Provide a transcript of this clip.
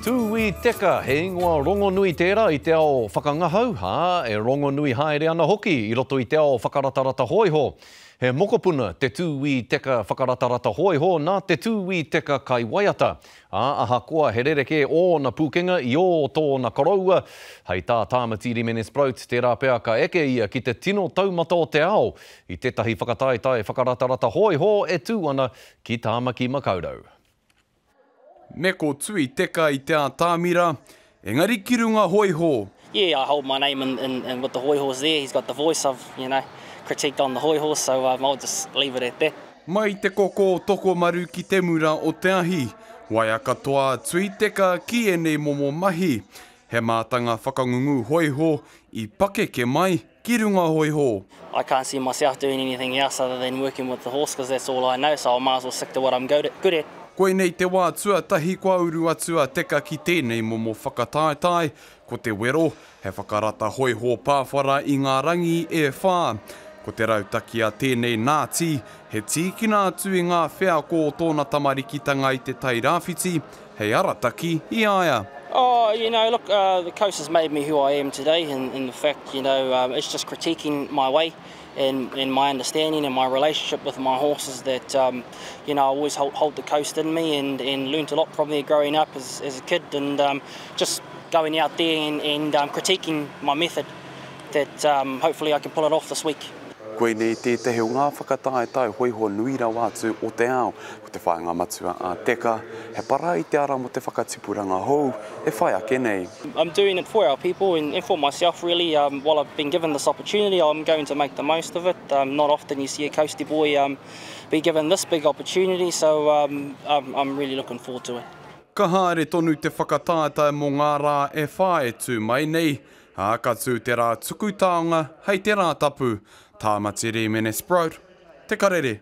Tūī Teka, he ingoa rongonui tērā i te ao whakangahau, ā, e rongonui haere ana hoki i roto i te ao whakaratarata hōiho. He mokopuna te Tūī Teka whakaratarata hōiho nā te Tūī Teka kaiwaiata, ā, ahakoa he rerekē ōna pūkenga i ō tōna koroua, hei tā Tāmati Rimene Sproat, tērā pea ka eke ia ki te tino taumata o te ao i tētahi whakataetae whakaratarata hōiho e tū ana ki Tāmaki Makaurau. Me kotui teka i te atamira, engari ki runga hoiho. Yeah, I hold my name in, in, in with the hoihos there. He's got the voice I've, you know, critiqued on the hoihos, so um, I'll just leave it at that. Mai te koko o Tokomaru ki te mura o te ahi, waea katoa a Tui Teka ki ēnei momo mahi. He mātanga whakangungu hoiho i pakeke mai Ki runga hōiho. I can't see myself doing anything else other than working with the horse cause that's all I know so I might as well stick to what I'm good at. Koinei te wā tuatahi kua uru atu a Teka ki tēnei momo whakataetae, ko te wero, he whakarata hōiho pāwhara i ngā rangi e whā. Ko te rautaki a tēnei Nāti, he tīkina atu i ngā wheako o tōna tamarikitanga i Te Tai Rāwhiti, hei arataki i a ia. Oh, you know, look, uh, the coast has made me who I am today, and, and the fact, you know, um, it's just critiquing my way and, and my understanding and my relationship with my horses that, um, you know, I always hold, hold the coast in me and, and learnt a lot from there growing up as, as a kid and um, just going out there and, and um, critiquing my method that um, hopefully I can pull it off this week. Koinei tētahi o ngā whakataetae hōiho nui rawa atu o te ao. Ko te whāinga matua a Teka, he para i te ara mō te whakatipuranga hou e whai ake nei. I'm doing it for our people and for myself really. Um, while I've been given this opportunity, I'm going to make the most of it. Um, not often you see a coastie boy um, be given this big opportunity, so um, I'm, I'm really looking forward to it. Ka haere tonu te whakataetae mō ngā rā e whā e tū mai nei, Ā, ka tū te rā tuku taonga hei te Rātapu. Tāmati Rīmene Sproat, Te Karere.